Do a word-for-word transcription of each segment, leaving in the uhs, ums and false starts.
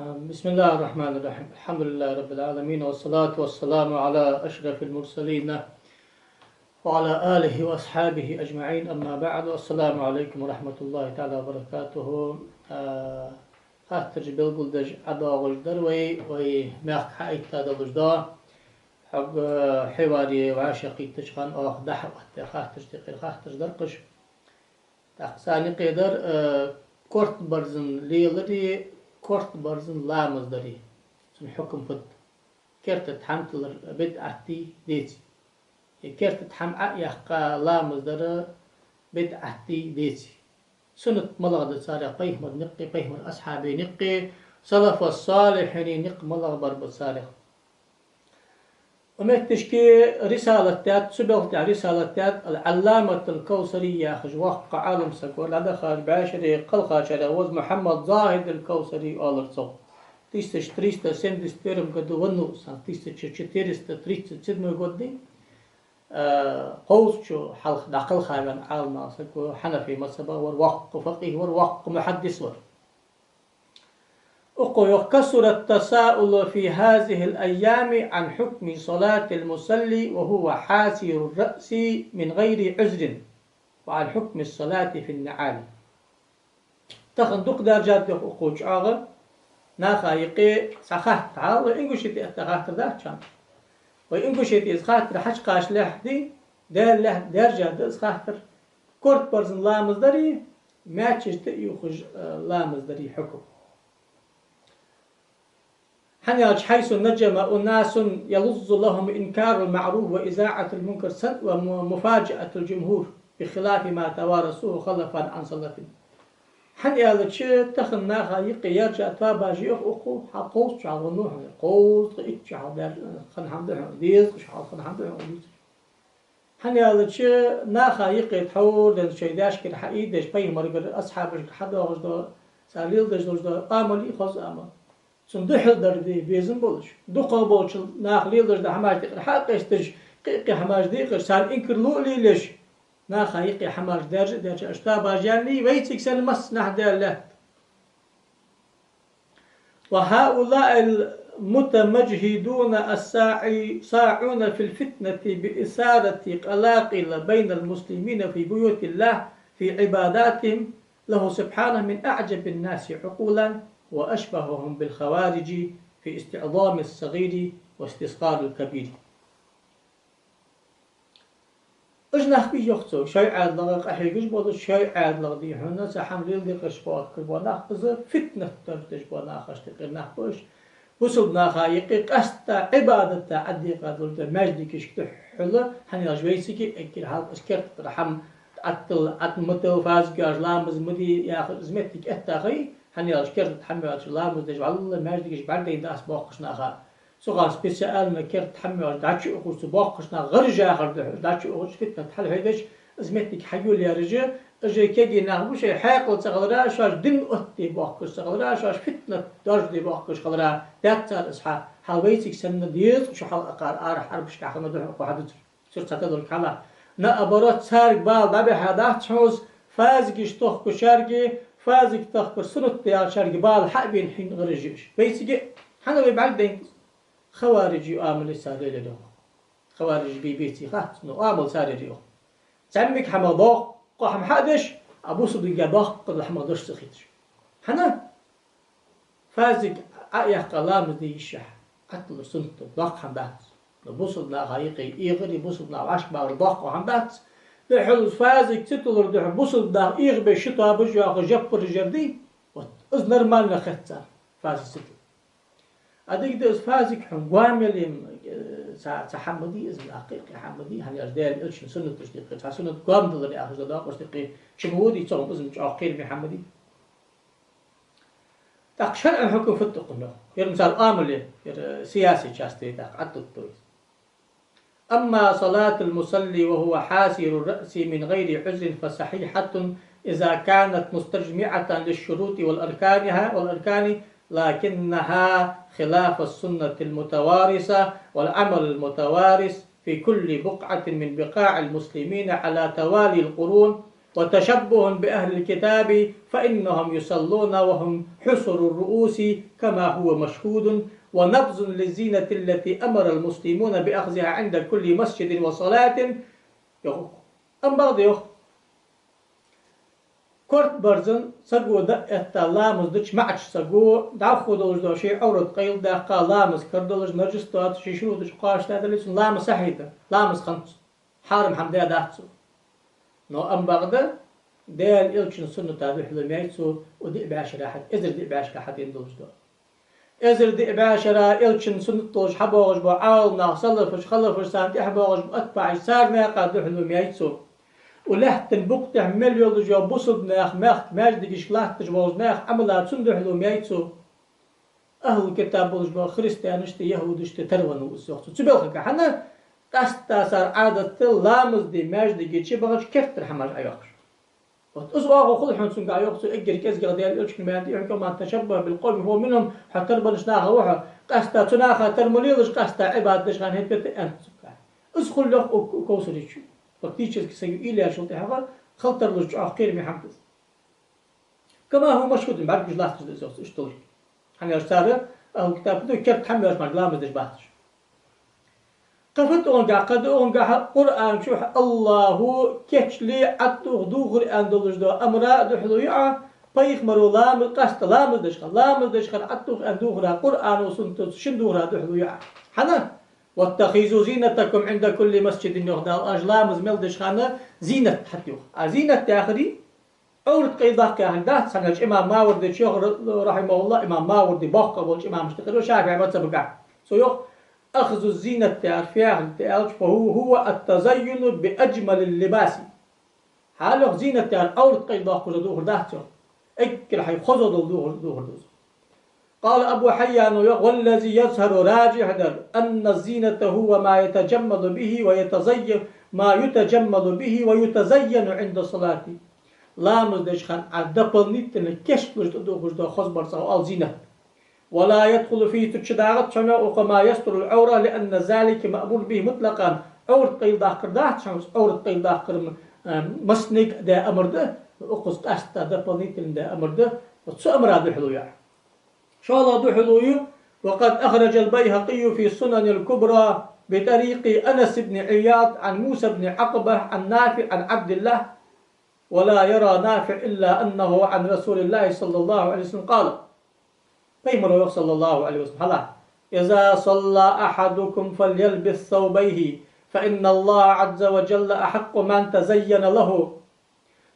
بسم الله الرحمن الرحيم. الحمد لله رب العالمين، والصلاة والسلام على أشرف المرسلين وعلى آله وأصحابه أجمعين. أما بعد. السلام عليكم ورحمة الله تعالى وبركاته. А, хаттараш белгалдеш Ӏодоагӏаш дар вай, вай мехка хьаийца долаш да. Хьога хьеваре вӏашагӏкхийттача хана оаха дӏахьа отта хаттараш, тӏехьара хаттараш дар-кх уж. ТӀаккха царна юкъе дар, э, корта барзан лелари, корта барзан ламаз дари. Цун хьукам фуд? Керта тӏа хӏама тиллар бидӏат дий, деций? Е керта тӏа хӏама Ӏояьккха ламаз дар бидӏат дий, деций? Суннат малагӏа да царех пайхамара никъ, пайхамара асхьабий никъ, салафу-с-салихьиний никъ малагӏа бар ба царех? Укх метташка рисалат даьд, цу белхаца рисалат даьд, ал-Ӏалламат ал-Кавсари яхаш воккха Ӏалам саг вар, дӏадахача бӏаь шера кхалхачарех ва из, Мухьаммад Загьид ал-Кавсари оалар цох. Тысяча триста семьдесят первом году веннав из, тысяча четыреста тридцать седьмой год дий, а, кховзткъа шу хьалха дӏакхалхавенна Ӏалам саг ва, хьанафий мазхабах вар, воккха факъихӏ вар, воккха мухьаддис вар. Укхо йоах: كثر التساؤل في هذه الأيام عن حكم صلاة المصلي وهو حاسر الرأس من غير عذر، وعن حكم الصلاة في النعال. Тахан дукха даьржад, йоах укхо, чӏоагӏа наха юкъе цхьа хаттар. Хьал вай Ингушете этта хаттар дац шоана. Вай Ингушете из хаттар хьачукхачалехь дий, даьллалехь даьржад из хаттар. Корта барзан ламаз дари, маьчеш тӏа а ювхаш, э, ламаз дари хьукам. Хӏана аьлча, حيث نجم أناس يلذ لهم إنكار المعروف وإذاعة المنكر سن-، وم-، ومفاجأة الجمهور بخلاف ما توارثوه خلفا عن سلف. Хӏана аьлча, тахан наха юкъе яьржа тоабаш я укхо, хьал кховзткъа шу хьалха веннав хьона, кховзткъа итт шу хьалха даьр-, хинна хӏама да хьона, дезткъа шу хьалха хинна хӏама да хьона, дувцаш. Хӏана аьлча, наха юкъе тхьовра денз шоай даьшкара хьаийдеш, пайхамарагара, асхьабашкара хьадоагӏаш дола, цар леладеш долаш дола амал, хоза амал. Цунна духьал дар де безам болаш, дукхагӏболча наха леладеш дола хӏамаш тӏехьара хьакъесташ, кхы-кхы хӏамаш декъаш, царна инкарло а лелаеш, наха юкъе хӏамаш даьржа а даьржа, аш тоабаш яьннай, вайцига санна массанахьа даьлла лаьтта. وهؤلاء المتمجهدون الساعي-، ساعون في الفتنة بإثارة قلاقل بين المسلمين في بيوت الله في عباداتهم له سبحانه من أعجب الناس عقولا وأشبههم بالخوارج في استعظام الصغير واستصغار الكبير. Уж нах ба, йоах цо, шоай Ӏаьдалах къахьегаш болаш, шоай Ӏаьдалах дий хьона цхьа хӏама леладе кхераш бола, кхы бола нах, из фитнат даржадеш бола нах, аш тӏехьара нах ба уж. Бусалба наха юкъе къаьстта Ӏибадата Ӏодекъа долаш да маьждигашка духьала, хӏана аьлча вайцига эггара хьалха из керта тӏара хӏама, аттал, ат ма тилла, фазга йоацаш ламаз ма де яхаш, из моттиг этта хой, хӏана аьлча керта тӏа хӏама йоацаш ламаз деш валлахӏи маьждигаш бӏаргадайна дац боккхийча наха. Цу хана специально керта тӏа хӏама йоацаш дӏачуухаш, цу боккхийча наха гӏараш яхар да хьона, дӏачуухаш, фитнат хьалхьойдеш, из моттиг хьайолаераш, уж кегий нах ба, шоай хьаькъал ца хилара, шоаш дин оттаде бохкаш ца хилара, шоаш фитнат даржаде бохкаш хилара, дац цар из хьа, хьал вайцига санна дезткъа шу хьалха акхар арахьа Ӏарбашка хьахинна да хьона укхо хьадувцар. Цура цхьа тадалг хьалха. Наоборот, царга бала дӏабихьа дац хьона из, фазгаш тохкачарга, фазга тохкар суннат да аьлчарга бала хьа а бена хьийна гӏараш я уж. Вайцига а, хӏана вай бӏаргадайнад из? Хаварижий амал я цар лелаер, йоах. Хаварижий бий-беций хац, но амал царера я, йоах. Зӏамига хӏамах доккха хӏама хьа а деш, а бусалба динга доккха дола хӏамах дош ца хеташ. Хӏана? Фазга Ӏояьккха ламаз де йиш я, Ӏотиллар суннат да, доккха хӏама дац. Но бусалба наха юкъе эгӏари, бусалба нах вӏашка багӏар доккха хӏама дац. Духьал фазга ца тиллар духьа бусалба нах эгӏабеш ши тоабаш йоаккхаш, жаппараш яр дий, вот, из нормально хет царна, фазга ца тилла. А дика да из фазга хьона гомелем, э, цхьа, цхьа хӏама дий, из нах кхы-кхы хӏама дий, хӏана аьлча Даьла Элчан суннаташта юкъе, цхьа суннат гома диллар яхаш да докъаш да кхы, чу ма вода из, цох из чӏоагӏа кхераме хӏама дий. Тӏаккха шарӏан хьукам фуд укхун, йоах? Ер, масала, амал я, ер, э, сияси часть я, тӏаккха ӏаттутту. أما صلاة المصلي وهو حاسر الرأس من غير عذر فصحيحة إذا كانت مستجمعة للشروط والأركانها، والأركان، لكنها خلاف السنة المتوارثة والعمل المتوارث في كل بقعة من بقاع المسلمين على توالي القرون، وتشبه بأهل الكتاب فإنهم يصلون وهم حصر الرؤوس كما هو مشهود، ونبذ للزينة التي أمر المسلمون بأخذها عند كل مسجد وصلاة. Йоах. Амма бакъда йоах, корта барзан саго дӀаэтта ламаз деча маӀача саго дӀахо долаш дола ший Ӏоврат къайладаьккха, ламаз карадалаш, нажас доацаш, ший шуруташ кхоачашдаь дале, цун ламаз сахьихь да, ламаз хиннад цун. Хьарам хӀама даь дац цо. Но амма бакъда Даьла Элчан сунната духьала ма яй цо, укх диъ бӀаь шера хьа-, эзар диъ бӀаь шера хьадена долаш дола. Эзар диъ бӀаь шера Элчан суннат долаш хьабоагӀаш бола Ӏаламнах, салафаш, халафаш, царна тӀехьа боагӀаш бола атбаӀаш, цар наькъа духьала ма яй цо. Укх лаьттан букъа тӀа мел йолаш йола бусалба нах, мехка маьждигашка латташ болаш нах Ӏамала цун духьала ма яй цо. Ахьлул-китаб болаш бола христианашта, яхӀудашта тарваьннав из, йоах цо. Цу балхага хьана, къаьстта цар Ӏадат да ламаз де маьждиге чу багӀача керттера хӀамаш Ӏойоаккхаш. Вот из оаха хул хьона цунга, йоах цо, эггара кӀезигагӀа Даьла Элчанга ма аьннадий хьона: «ومن تشبه بقوم فهو منهم», хьо тарбаннача нахах ва хьо, къаьстта цу нахах тара ма лелаш, къаьстта Ӏибадат деш хана хӀета-бета аьннад цунга. Из хул, йоах, укх Кавсарийчо. Фактически сага уйла яьчул тӀехьагӀа хила тарлуш чӀоагӀа кхераме хӀама да из. كما هو مشهود, бӀаргагуш латташ да из, йоах цо, иштта долга. ХӀана аьлча цар, ахьлул-китаб, керда хӀама йоацаш мара ламаз деш бац уж. Кхы фуд онгахьа, кхы да онгахьа Къуръан чу АллахӀа кечале ӀотӀадувха духар аьнна долаш дола амара духьала ю Ӏа, пайхамара ламаз, къаьстта ламаз деча хана, ламаз деча хана ӀотӀадувха аьнна духара Къуръано, суннато шин духара духьала ю Ӏа. ХӀана? «واتخذوا زينتكم عند كل مسجد», йоах Дала, оаш ламаз мел деча хана зийнат хьатӀайоах. А зийнат яхар Ӏоврат къайладаккха яхилга дац, хӀана аьлча имам Мавардечо йоах, ра-, рахьимахӀуллахӀ, имам Маварди боккхагӀа болча имамашта юкъера ва ШафиӀий мазхӀабагахьа. Цо йоах: «أخذ الزينة», тӀехьа фу яхилга да аьлча, «فهو، هو التزين بأجمل اللباس». ХӀа, йоах, зийнат яхар Ӏоврат къайладоаккхаш дола духар дац, йоах. Эггара хьай хоза дола духар, духар да из. قال أبو حيان, йоах: «والذي يظهر, راجح дар, أن الزينة هو ما يتجمل به ويتزين، ما يتجمل به ويتزين عند الصلاة». Ламаз деча хана Ӏа дополнительно кийчлуш тӀадувхаш дола хоза барзкъа оал зийнат. «ولا يدخل فيه», цу чу дагӀац хьона, «وهو ما يستر العورة، لأن ذلك مأمور به مطلقا». Ӏоврат къайладаккхар дац хьона, Ӏоврат къайладаккхар, э, массанега даь амар да, укхаза къаьстта дополнительно даь амар да, цу амара духьала ю Ӏа. ШоллагӀа духьала ю: «وقد أخرج البيهقي في السنن الكبرى بطريق أنس بن عياض عن موسى بن عقبة عن نافع عن عبد الله، ولا يرى نافع إلا أنه عن رسول الله صلى الله عليه وسلم قال». Пайхамара йоах, صلى الله عليه وسلم, хьалха: «إذا صلى أحدكم فليلبس ثوبيه، فإن الله عز وجل أحق من تزين له.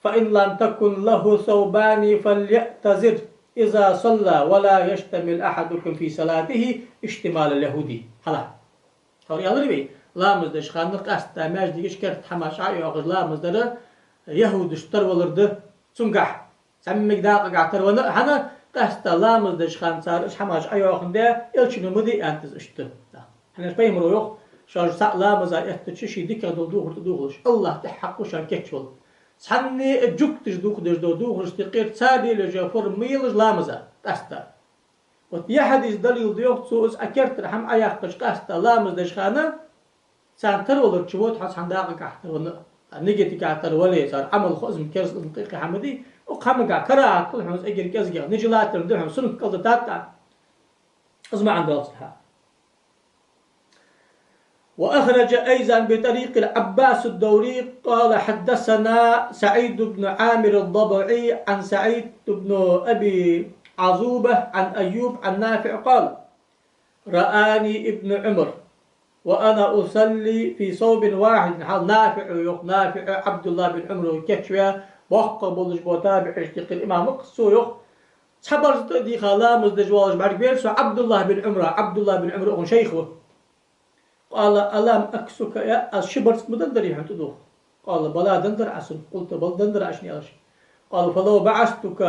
فإن لم تكن له ثوبان فليأتزر إذا صلى، ولا يشتمل أحدكم في صلاته اشتمال اليهودي». Хьалха. Тхьовра аьлар вай, ламаз деча хана къаьстта маьждиге чу керда хӀамаш Ӏойоахаш ламаз дар яхӀудашта тарвалар да, цунгахьа. Цхьаммега дакъагахьа тарвана а хьона, къаьстта ламаз деча хана цар уж хӀамаш Ӏойоахандаь, Элчано ма де аьннад из иштта. ХӀана аьлча пайхамара йоах, шоаш цхьаъ ламаза эттача ший дикагӀа дола духар тӀадувхалаш, АллахӀ тӀехьа хьакъ ва шоана кийчвала. Цхьанне а жугташа дувхадеш дола духарашта юкъера цар лелаеш йола форма ма елаш ламаза, къаьстта. Вот ер хьадис далил да, йоах цо, из Ӏа керттера хӀама Ӏояьккхача къаьстта ламаз деча хана царна тарвалар чу вода хьо цхьан дакъагахьа тарвана а, нигатагахьа тарвале, цар Ӏамал хоза ма, керза ма, кхы-кхы хӀама дий, укх хӀамагахьа карахӀат хул хьона из эггара кӀезигагӀа, нежелательно да хьона, суннат кӀалдитад Ӏа. Из маӀан доацалга хьа. وأخرج أيضا بطريق العباس الدوري قال: حدثنا سعيد بن عامر الضبعي عن سعيد بن أبي عزوبة عن أيوب عن نافع قال: رآني ابن عمر وأنا أصلي في ثوب واحد. Хьалха НафиӀо йоах, НафиӀ ӀабдуллахӀ бин Ӏумара кийчваь, боккхагӀа болаш бола табиӀинашта юкъера имам ва-кх из, цо йоах: цхьа барзкъа тӀа а дийха ламаз деш воаллаш бӀаргавайра со ӀабдуллахӀ бин Ӏумара, ӀабдуллахӀ бин Ӏумар укхан шайх ва. قال: ألم أكسك, э, аз ши барзкъа ма деннадарий хьона тӀадувха? قال: بلى, деннадар Ӏа сона. قلت: بلى, деннадар Ӏа шийна, аьлар. قال: فلو بعثتك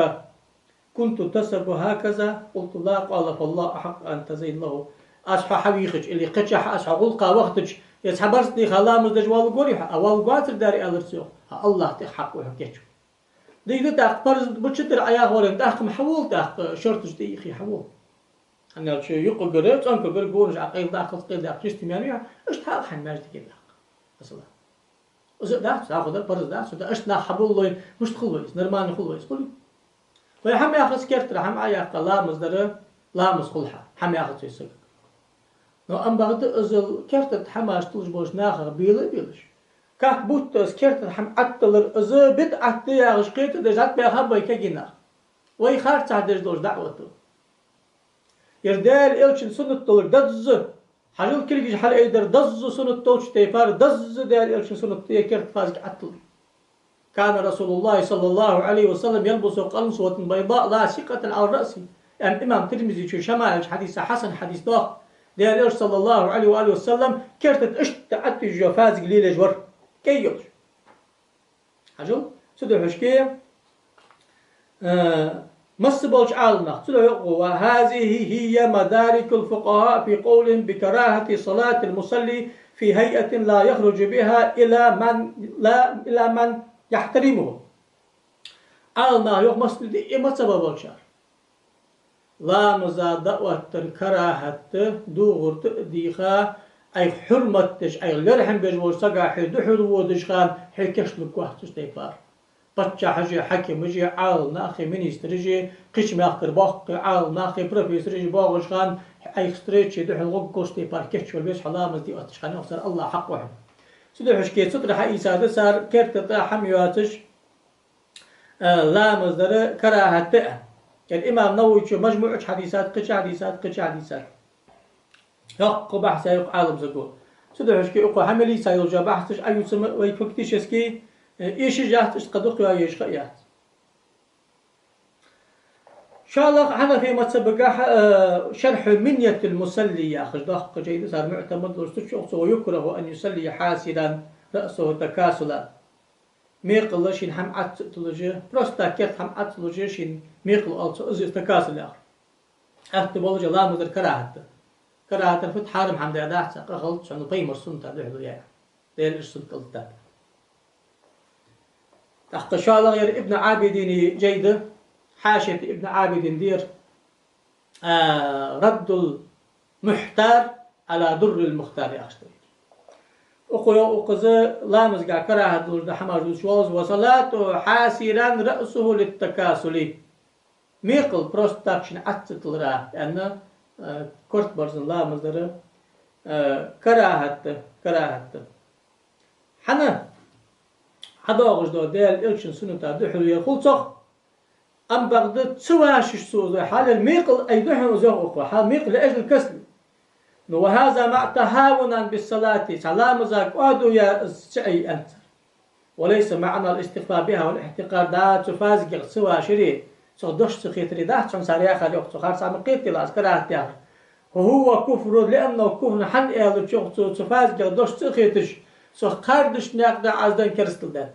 كنت تسب هكذا؟ قلت: لا. قال: فالله أحق أن تزين له. Аз хьо хьавийхача или кхычахьа аз хьо гӀулакха вахийтача, е цхьа барзкъа дийха ламаз деш воалларгварий хьо? Ӏа воалларгвацар, дера, аьлар цо йоах. ХӀа, АллахӀ тӀехьа хьакъ ва хьо кийчвала. Дика да, тӀаккха парз буча тӀара Ӏа яхавале, тӀаккха-м хьавола, тӀаккха шорташ тӀа а ихе хьавола. ХӀана аьлча юкъагара, цӀенкагара гонаш Ӏа къайладаккхалца къайладаьккхача йисте ма яьннадий хьо, иштта хьалха хьайна маьждиге даккха. Масала. Из а дац, хьахо дар парз дац, да аша нах хьабуллой, мишта хул вай из, нормально хул вай из, хулий? Вай хӀама яхац кертара, хӀама Ӏояьккха ламаз дар, ламаз хул хьа, хӀама яхац вай саг. Но ам бакъда из керта тӀа хӀамаш туллаш болча нахах бела а белаш, как будто из керта тӀа хӀама Ӏотталар из бидӀат да яхаш кхетадеш дӀатӀабаьхаб вай кагий нах. Вай харцахьа деш долча даӀвато. Ер Даьла Элчан суннат долга дазза, хьажал, кулгаш хьалъайдар дазза суннат долча тайпара, дазза Даьла Элчан суннат да е керта фазга Ӏотталар. كان رسول الله صلى الله عليه وسلم يلبس قلنسوة بيضاء لاصقة على رأسه. Ам имам Тирмизечо шамаилча хьадиса, хьасан хьадис доагӀа, Даьла Элча, صلى الله عليه وآله وسلم, керта тӀа иштта Ӏоттаеш йола фазга лелаеш вар, кӀай йолаш. Хьажал, цудухьа шке, э, масса болча Ӏаламнаха, цудухьа йоах: وهذه هي مدارك الفقهاء في قولهم بكراهة صلاة المصلي في هيئة لا يخرج بها إلى من، لا، إلى من يحترمه. Ӏаламнаха йоах, массанена диъ мазхӀабе болчар. Ламаза дӀаоттар карахӀат да, дугӀурта а дийха, Ӏайха хьурмат деш, Ӏайха лерхӀам беш волча сага хьо духьал водача хана хьо кийчлургвац цу тайпара. Паччахьаши, хьакимаши, Ӏаламнахи, министраши, кхыча мехкара боккхий Ӏаламнахи, профессораши боагӀача хана Ӏайха встрече духьал гӀоргволча тайпара кийчвала веза хьо ламаз де оттача хана, йоах цар, АллахӀ хьакъ ва хьона. Цудухьа шке цу тӀара хьаийца да цар, керта тӀа хӀама йоацаш, э, ламаз дар карахӀат да. Ер имам Нававечо МажмуӀача хьадийцад, кхыча хьадийцад, кхыча хьадийцад. Йоккха бахьс я укх Ӏаламсаго. Цудухьа шке укхо хьа мел ийца йолча бахьсаш Ӏоювца ма вай фактически, э, эшаш яц, иштта кхы дукха йоаеш ха яц. ШоллагӀа, Хьанафий мазхӀабагахьа, э, شرح منية المصلي яхаш доккха жай да цар муӀтамад долаш, цу чу йоах цо: ويكره أن يصلي حاسرا رأسه تكاسلا. Мекъал шийна хӀама Ӏо ца туллаш, просто так керта хӀама Ӏо ца туллаш шийна мекъал оал цо, из такасул яхар. Атта болаш ламаз дар карахӀат да. КарахӀат дар фуд, хьарам хӀама да яхац, къа хилац хьона, пайхамара суннатах духьал я. Даьла Элчан суннат кӀалдита. ТӀаккха шоллагӀа ер Ибн Ӏабидина жай да, хьашия тӀа Ибн Ӏабидина да ер, а, رد المحتار على الدر المختار яхаш да. Укхо йоах, укхаза ламазга карахӀат долаш да хӀамаш дувцаш волаш: وصلاة حاسرا رأسه للتكاسل. Мекъал просто так шийна Ӏо ца туллар, аьнна, э, корта барзан ламаз дар, э, карахӀат да, карахӀат да. ХӀана? ХьадоагӀаш дола Даьла Элчан суннатах духьал вер хул цох, ам бакъда ца вашаш цо из, хьалел мекъал Ӏайду хьона из, йоах укхо, хьа мекъал لأجل الكسل. Ну, وهذا مع التهاون بالصلاة, цхьа ламаза кӀоадо яь из ца Ӏе, аьннад цар. وليس معنى الاستخفاف بها والاحتقار, да, цу фазгах ца вашари, цох дош ца хетари дац хьона цар яхар, йоах цо, харцахьа ма кхетадий аз карахӀат да яхар. هو كفر لأنه كفر, хӀана аьлча, йоах цо, цу фазгах дош ца хеташ, цох кхардаш наькъа дӀа Ӏа из даьнна керастал даьд.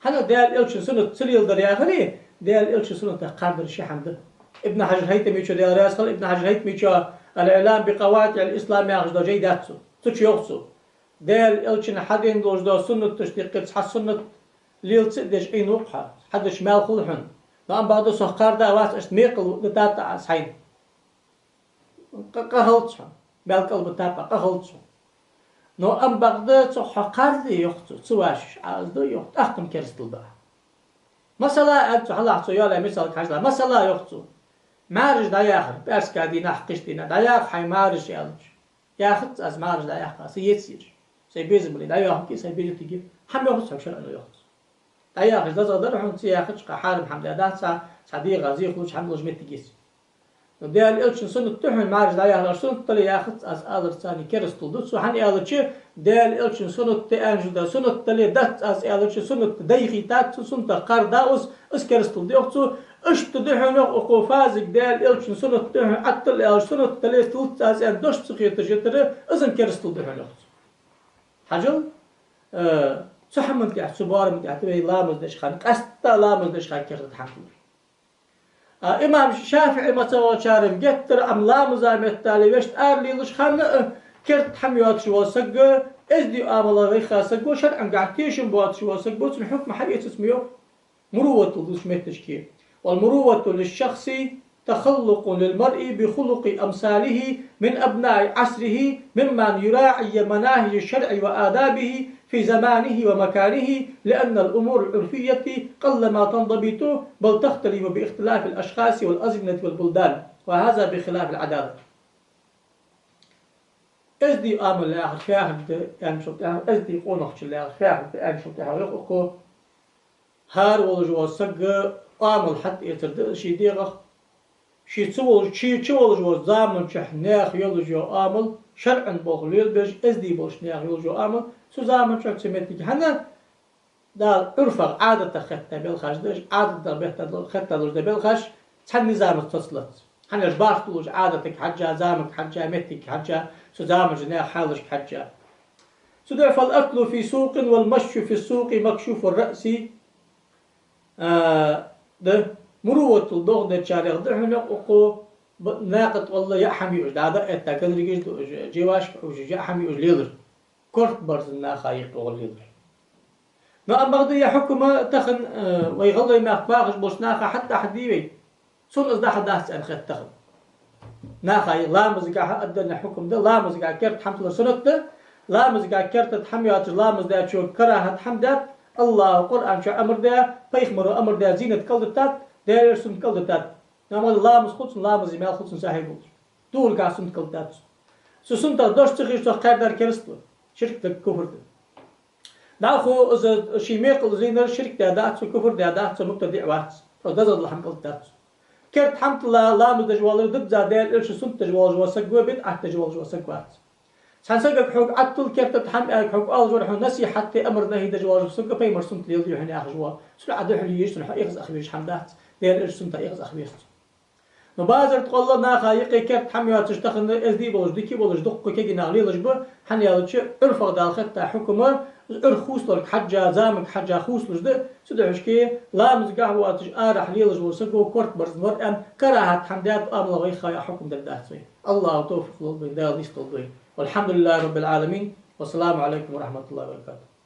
ХӀана? Даьла Элчан суннат ца леладар яхари, Даьла Элчан суннатах кхардар ши хӀама да. Ибн Хьажар ХӀайтамечо, Даьла раьза хилва Ибн Хьажар ХӀайтамечо, الإعلام بقواطع الإسلام яхаш дола жай даьд цо. Цу чу йоах цо: Даьла Элчан хьадена долаш дола суннаташ диккхира цхьа суннат лела ца а деш Ӏийна ва-кх хьо, хьадеш маьл хул хьона. Но ам бакъда цох кхарда вац, иштта мекъал дитад аз хьайна. Къа, къа хилац хьона, маьл кӀалбитаб, къа хилац хьона. Но ам бакъда цох хьо кхарде, йоах цо, ца вашаш Ӏа из ду, йоах, тӀаккха-м керастал ду Ӏа. Масала, аьннад цо, хьалха цо йоалаяь мисалга хьажал. Масала, йоах цо, мӀараш дӀаяхар, пӀаьраска дийнахьа, кхыча дийнахьа, дӀаяха хьай мӀараш аьлча, яхац аз мӀараш дӀаяккха, са еций ераш. Сай безам бале дӀайоахаргья, сай безам тӀаергья. ХӀама йоахац хьога шарӀо, йоах цо. ДӀаяхаш дезагӀа дар хьона, ца яхача, къа хьарам хӀама да дац, цхьа, цхьа дегӀа зе хулаш хӀама долаш моттиг я из. Но Даьла Элчан суннат да хьона мӀараш дӀаяхар, суннат дале яхац аз аларца керастал ду цо, хӀана аьлча, Даьла Элчан суннат да аьнна да, суннат дале дац аз аьлча, суннат дӀайхийттад цо, суннатах кхарда из, из керастал ду, йоах цо. Иштта да хьона, йоах, укхо фазга Даьла Элчан суннат да хьона, Ӏоттал аьлча, суннат дале туллац аз аьнна дош ца хеташ йитар, из-м керастал да хьона, йоах цо. Хьажал, э, цу хӀаман тӀехьа, цу боарам тӀехьа да вай ламаз деча хана, къаьстта ламаз деча хана керта тӀа хӀама туллар. А имам ШафиӀий мазхӀабе болчар-м геттара ам ламаза меттел вешта ара лелаш хана а, керта хӀама йоацаш вола саг, эздий Ӏамал вайха саг ва, шарӀагахьа тешам боацаш вола саг ва, цун хьукма хьаэцац ма йоах. Мурувватал дувцача метташка. والمروءة للشخص تخلق للمرء بخلق أمثاله من أبناء عصره ممن يراعي مناهج الشرع وآدابه في زمانه ومكانه، لأن الأمور العرفية قلما تنضبط، بل تختلف باختلاف الأشخاص والأزمنة والبلدان، وهذا بخلاف العدالة. Эздий Ӏамал яхар фу яхар да аьнначул тӀехьагӀа, эздий къонахчал яхар фу яхар да аьнначул тӀехьагӀа йоах укхо: хӀара волаш вола саг Ӏамал хьатӀаэцар да ший дегӀах, ше ца волаш, ше ца волаш волча заман чухь наьха йолаш йола Ӏамал, шарӀан болх лелабеш, эздий болча наьха йолаш йола Ӏамал, цу заман чухь, цу меттиге хьона Дала Ӏурфах, Ӏадатах хетта белхаш да уж, Ӏадатах бетта хетта долаш да белхаш, цхьан низамаца тосалац. ХӀана аьлча барт долаш Ӏадатага хьежжа, заманга хьежжа, меттиге хьежжа, цу заманча наьха хьалашка хьежжа. Цудухьа فالأكل في سوق والمشي في السوق مكشوف الرأس. А, да, муруватал доагӀачарех да хьона укхо, б-, наькъа тӀа валла яа хӀама юаш, дӀа-дӀа а этта, ганригаш дуаш, жевашка Ӏувшаш, яа хӀама юаш лелар. Корта барзан наха юкъе гӀолла лелар. Но амма бакъда ер хьукам тахан, э, вай ГӀалгӀай мехка бахаш болча наха хьатӀадахьаргдий вай? Сона из дахьа дац аьнна хет тахан. Наха ламазагахьа отдельно хьукам да, ламазагахьа керта хӀама тиллар суннат да, ламазагахьа керта тӀа хӀама йоацаш ламаз даьчо карахӀат хӀама даьд, АллахӀа Къуръан чу амар даь, пайхамаро амар даь зийнат кӀалдитад, Даьла элча суннат кӀалдитад. Амма ламаз хул цун, ламаза маьл хул цун сахьихь болаш. Духаргахьа суннат кӀалдитад цун. Цу суннатах дош ца ховш цох кхаьрдар кераста ва. Ширк да, куфр да. ДӀахо из ший мекъал зийнар ширк даь дац цо, куфр даь дац цо, мубтадиӀ вац. Просто дезагӀа дола хӀама кӀалдитад цо. Керта хӀама тилла ламаз деш воаллар дизза Даьла элчан суннат деш волаш вола саг ва, бидӀат деш волаш вола саг вац. Цхьан сагага хьога Ӏаттал керта тӀа хӀама аьлча, хьога оалаш вар хьона насихьат де, амар нахӀи деш волаш вола саг ва, пайхамара суннат леладе хьона яхаш ва. Цунна Ӏа духьал еш, цунна хьо эгӀаз ах везаш хӀама дац, Даьла элчан суннатах эгӀаз ах веза цо. Но базар тӀа гӀолла наха юкъе керта хӀама йоацаш тахан эздий болаш, дика болаш, дуккха кегий нах лелаш ба, хӀана аьлча Ӏурфах Дала хетта хьукам Ӏурф хувцалурга хьежжа, заманга хьежжа хувцалуш да, цудухьа ламазагахьа воацаш арахьа лелаш вола саго корта барзан вар аьнна, карахӀат хӀама даьд, амма вайха яа хьукам дергдац вай. АллахӀа товфикъ лолда вайна, Дала нийсдолда вай. والحمد لله رب العالمين. والسلام عليكم ورحمة الله وبركاته.